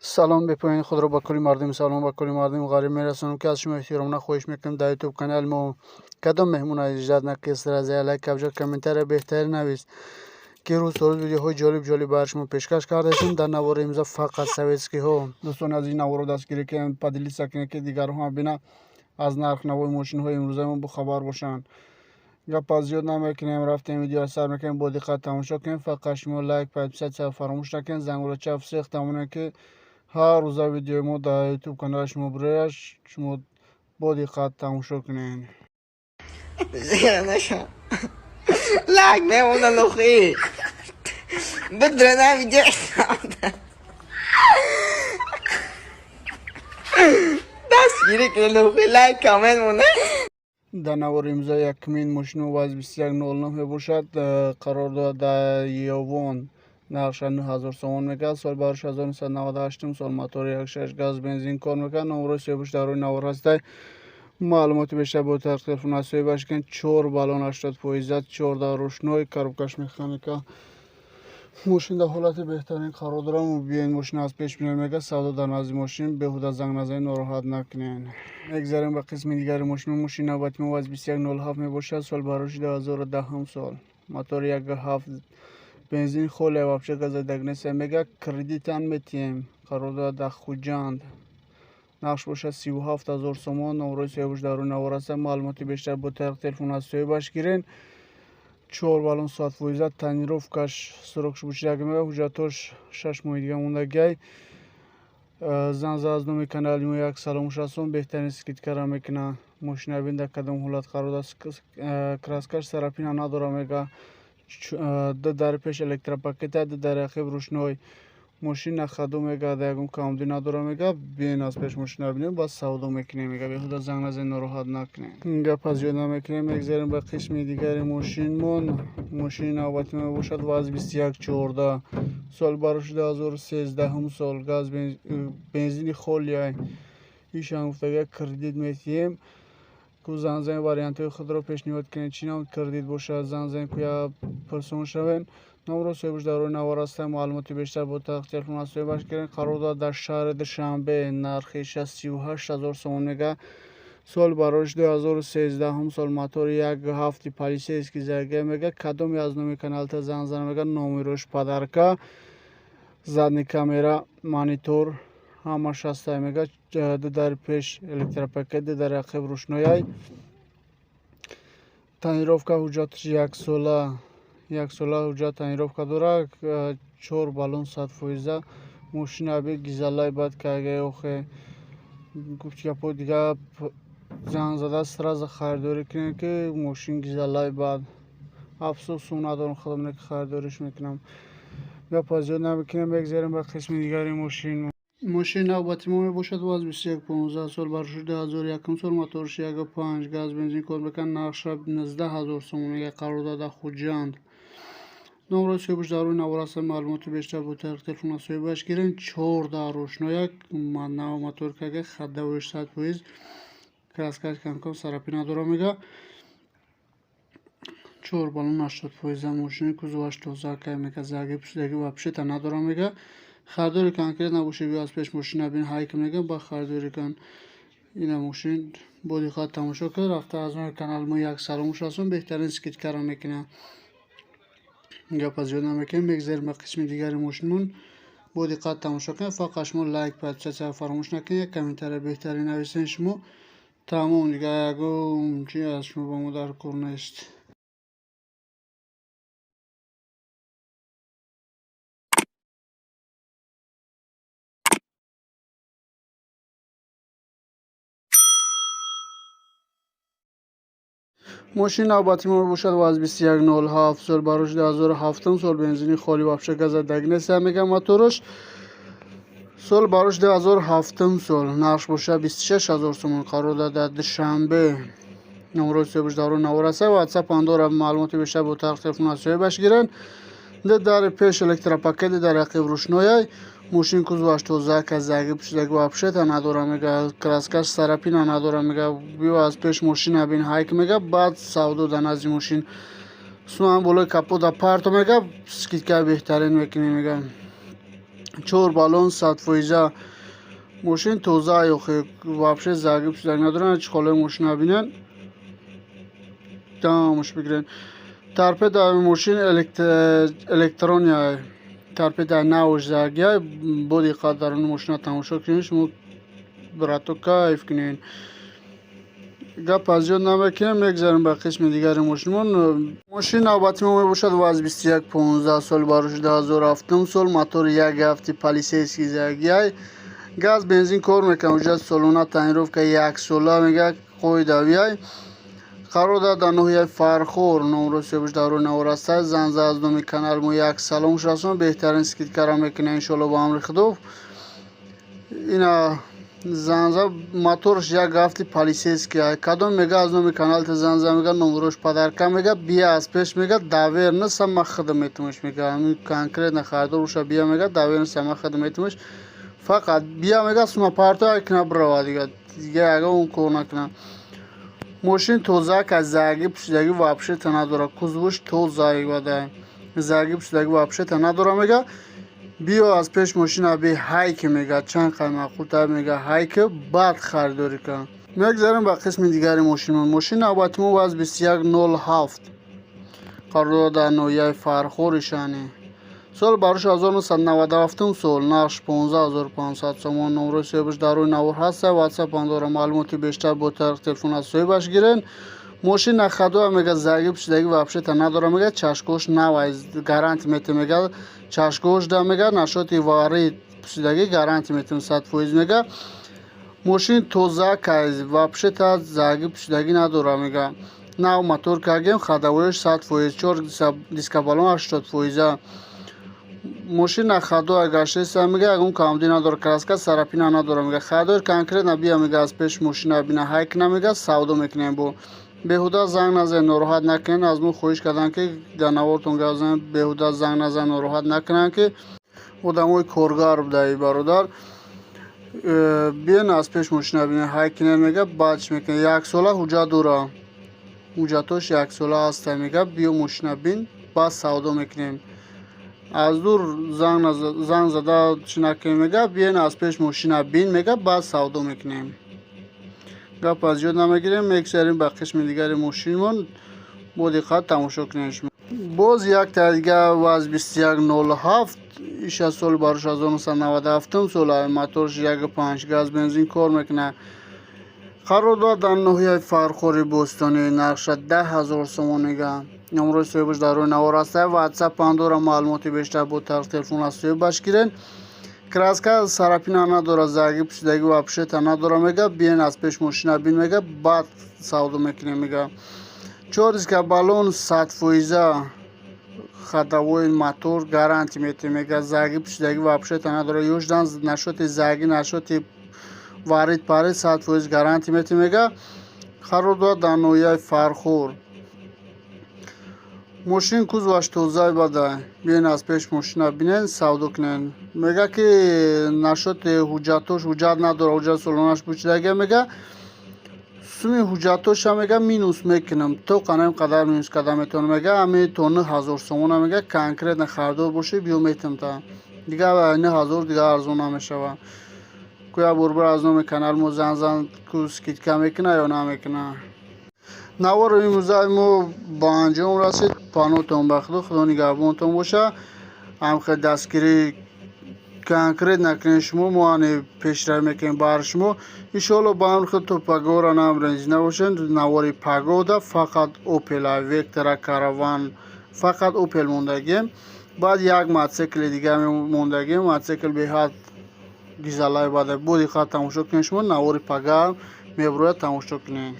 Салом бепоёни худро ба кулли мардуми салом, ба кулли мардуми ғариб мерасонам, ки аз шумо эҳтиромона хоҳиш мекунам, дар ютуб канали мо кадом меҳмон аҷдад накист, сразу лайк, абҷо комментария беҳтарин навис, ки рӯз то рӯз видеоҳои ҷолиб ҷолиб барои шумо пешкаш кардаистем. Дар навори имрӯза фақат советскийҳо. Дӯстони азиз, наворо дастгирӣ кунед, поделиться кунед, ки дигарҳо ҳам бинанд, аз нархнавои мошинҳои имрӯзаи мо бохабар бошанд. Гапа зиёд намекунем, рафтем, видеоро сар мекунем, бо диққат тамошо кунем. Фақат шумо лайк, подписаться фаромӯш накунед, зангулача всех тамонед, ки ҳар рӯза видеои мо дар ютуб канали шумо бирояд, шумо бо диққат тамошо кунед. Лайк мемона лохи. Бадрана видео. Дастгирӣ кунед лохи, лайк, коммент монед. Дар навори имрӯза якумин мошини ВАЗ 2109 мебошад. Қарор дорад дар Ёвон, нархша 9000 сомон мекард. Соли барош 1998 сол, мотори 1.6, газ бензин кор мекард. Номерои соҳибаш дар рӯи навор ҳастай. Маълумоти бештар бо тариқи телефон аз соҳибаш кунед. Чор баллон 80 фоиза, 14 рӯшной, коробкаш механика. Мошин дар ҳолати беҳтарин қарор дорад. Биёед, мошин аз пеш бинед, мега. Савдо дар назди мошин, беҳуда занг назанед, нороҳат накунед. Мегзарем ба қисми дигари мошин. Мошини навбати мо ВАЗ 2107 мебошад. Сол бароши 2010 сол, мотори 1.7, бензин холия, вообще газадагнеса, мега. Кредитан метиҳем. Қарор дорад дар Хуҷанд, нархш бошад 37 000 сомон. Номерои соҳибаш дар рӯи навор аст. Маълумоти бештар бо тариқи телефон аз соҳибаш гирен. Чор баллон 100 фоиза, тонировкаш срокш бучидаги, мега, ҳуҷҷатош 6 моҳи дига мондагиай. Зан за, аз номи канали мо як саломуш расон, беҳтарин скидкара мекунад. Мошина бин, дар кадом ҳолат қарор дорад. Краскаш царапина надора, мега. Ду дари пеш электропакета, ду дари ақиб рӯшной. Мошин на ходу, мега, да ягон камбудӣ надора, мега. Биёен, аз пеш мошина бинем, баъд савдо мекунем, мега. Беҳуда занг назанед, нороҳат накунем. Гапа зиёд намекунем, мегзарем ба қисми дигари мошинмон. Мошини навбати мебошад ВАЗ 2114, соли бароши 2013 сол, газ бензини холия. Ишам гуфтага, кредит метиҳем ку, занг занед, вариантҳои худро пешниҳод кунед. Чӣ навъ кредит бошад, занг занед ку, я пурсон шавед. Номеро соҳибаш дар рӯи навор ҳастанд. Маълумоти бештар бо тариқи телефон аз соҳибаш гиред. Қарор дорад дар шаҳри Душанбе, нархи 38 000 сомон мега. Соли барош 2013 сол, мотори 1.7, полицейский зарга, мега. Кадоме аз номи каналта занг зана, мега, номерош подарка, задний камера, монитор ҳамаш ҳастай, мега. Ду дари пеш электропакет, ду дари ақиб рӯшнояй. Тонировка, ҳуҷҷаташ яксола, яксола ҳуҷҷат, тонировка дорад. Чор баллон 100 фоиза. Мошина би, гизалай бад карга охе. Гуфти гапҳои дига, занг зада сразу харидорӣ кунед, ки мошин гизалай бад. Афсӯс, сум надорам худам, ки харидориш мекунам. Гапа зиёд намекунем, мегзарем ба қисми дигари мошин. Мошини навбати мо мебошад ВАЗ 2115, сол бароши 2001 сол, моторш 1.5, газ бензин кор мекунад. Нархша 19 000 сомон мега. Қарор дорад дар Хуҷанд. Номерои соҳибаш дар рӯи навор ҳастанд. Маълумоти бештар бо тариқи телефон аз соҳибаш гирен. 14 рӯшнояк, нав мотор кага, ходовоиш 100 фоиз, краскаш камкам царапина дора, мега. Чор баллон 80 фоиза, мошини кузоваш тоза кай, мега. Заги пӯшидаги вообще-то надора, мега. Харидори конкрет набошед, биё, аз пеш мошина бин, ҳайк, мега, ба харидорӣ кун. Ина мошин бо диққат тамошо кун. Рафта аз номи канали мо як саломуш расон, беҳтарин скидкаро мекунад. Гапа зиёд намекунем, мегзарем ба қисми дигари мошинмон. Бо диққат тамошо кунед. Фақат шумо лайк, подписаться фаромӯш накунед, як комментария беҳтарин нависен шумо, тамом. Дига ягон чи аз шумо ба мо дар кор нест. Мошини навбати мо мебошад ВАЗ 2107, сол бароши 2007 сол, бензини холи, вообще газадаг нест, мега мотораш. Сол барош 2007 сол, нарх бошад 26 000 сомон. Қарор дорад дар Душанбе. Номерои соҳибаш дар рӯи навор аст. Ватсап андора, маълумоти бештар бо тариқи телефон аз соҳибаш гиранд. Ду дари пеш электропакети, дар ақиб рӯшнояй. Мошин кузоваш тоза, казаги пӯшидаги вообще-то надора, мега. Краскаш царапина надора, мега. Биё, аз пеш мошина бин, ҳайк, мега, баъд савдо дар назди мошин. Суман болои капота парто, мега, скидка беҳтарин мекунем, мега. Чор баллон 100%. Мошин тоза, ёхе, вообще загиб шудаг надорад. Чӣ холаи мошина бинен, дамаш бигирен. Торпедаи мошин электрония, торпедаи навш загия. Бо диққат дар он мошина тамошо кунед шумо, брато, кайф кунед. Гап аз зиёд намекунем, мегзарем ба қисми дигари мошинмон. Мошин навбати мо мебошад ВАЗ 2115, соли бароши 2007 сол, мотори 1,7, полицейский загияй, газ, бензин кор мекунад. Ҳуҷҷати солона, тонировка яксола мега, қоидавияй. Қарор дорад дар ноҳияи Фархор. Номро соҳибаш дар рӯи навор аста. Занза, аз номи канали мо як салом расон. Беҳтарин скидкара мекунем, иншоалло, ба амри Худо. Ина занза, моторш 1,7, полицейский. Кадом мега, аз номи каналта занза мега, номрош подарка мега. Бия аз пеш мега, доверенность ма худам метумаш мега. Конкретно харидор боша, бия мега, доверенность ма худам метумаш. Фақат бия мега, сума парто кина, бирава, дига ягон кор накуна. Мошин тоза, ка заги пӯшидагӣ вообще-то надора. Кузоваш тоза бада, заги пӯшидагӣ вообще-то надора мега. Биё аз пеш мошина би, ҳайки мега, чанд қай маъқултар мега, ҳайки, баъд харидорӣ кун. Мегзарем ба қисми дигари мошинмон. Мошин навбати мо ВАЗ 2107, қарор дорад дар ноҳияи Фархори шаҳни. Соли барош 1997 сол, нархш 15 500 сомон. Номрои соҳибаш дар рӯи навор ҳаста, ватсапам дора. Маълумоти бештар бо тариқи телефон аз соҳибаш гирен. Мошин на ходовая мега, загиб шудагӣ вообще-то надора мега. Чашкош нав, гарантия мете мега. Чашкош да мега, насчёти варид пӯшидагӣ гарантия метем 100% мега. Мошин тоза, кай вообще-то загиб пӯшидагӣ надора мега. Нав мотор кардем, ходовояш 100%, чор диска баллон 80%. Мошин на ходовая гаштеса мега, ягон камбудӣ надора, краска, царапина надора мега. Харидор конкретно бия мега, аз пеш мошина бина, ҳай кина мега, савдо мекунем. Бо беҳуда занг назанед, нороҳат накунед. Аз мо хоҳиш карданд, ки дар навортон гап занед, беҳуда занг назанед, нороҳат накунанд, ки одамои коргар будаи, бародар. Биён аз пеш мошина бинед, ҳай кинед мега, баъд чӣ мекунед. Яксола ҳуҷҷат дора, ҳуҷҷатош яксола ҳаста мега. Биё мошина бин, баъд савдо мекунем. Аз дур занг зада чӣ накунем мега. Биён аз пеш мошина бин мега, баъд савдо мекунем. Гап аз зиёд намегирем, мегзарем ба қисми дигари мошинмон. Бо диққат тамошо кунед шумо. Боз якта дига ВАЗ 2107, иша соли барош 1997 сола, моторш 1,5, газ, бензин кор мекунад. Қарор дорад дар ноҳияи Фархори Бӯстонӣ. Нархша 10 000 сомон мега. Номрои соҳибаш дар рӯи навор аста, ватсап дора. Маълумоти бештар бо тариқи телефон аз соҳибаш гирен. Краска, царапина надора, загиб пӯшидагӣ вообще-то надора мега. Биён аз пеш мошина бин мега, баъд савдо мекунем мега. Чор диска баллон 100%, ходовой, мотор гарантия метем мега. Загиб пӯшидагӣ вообще-то надора, ёшдан насчёти заги, насчёти варид парид 100% гарантия метем мега. Қарор дорад дар ноҳияи Фархор. Мошин кузоваш тозаи бада. Биён аз пеш мошина бинен, савдо кунен мега. Ки насчёти ҳуҷҷатош, ҳуҷҷат надора, ҳуҷҷат солонаш пӯчидагия мега. Суми ҳуҷҷатоша мега, минус мекунам, то қанам қадар минус карда метавонам мега. Ами то 9000 сомона мега. Конкретно харидор бошӣ, биё, метам та. Дига 9000 дига арзон намешава. Ку як борбар аз номи канал мо занг зан ку, скидка мекуна ё намекуна. Навори имрӯзаи мо ба анҷом расид. Паноҳтон ба Худо, Худо нигаҳбонтон боша. Ҳамхел дастгирӣ конкрет накунед шумо, мо ане пешравӣ мекунем баҳри шумо, иншоалло, ба амри Худо. То пагоҳра намрезӣ набошед. Навори пагоҳда фақат Опела Вектора, Караван, фақат Опел мондагием. Баъд як мотоцикли дига мондагием. Мотоцикл беҳад гизалай бада. Бо диққат тамошо кунед шумо, навори пагаҳ мебурояд, тамошо кунед.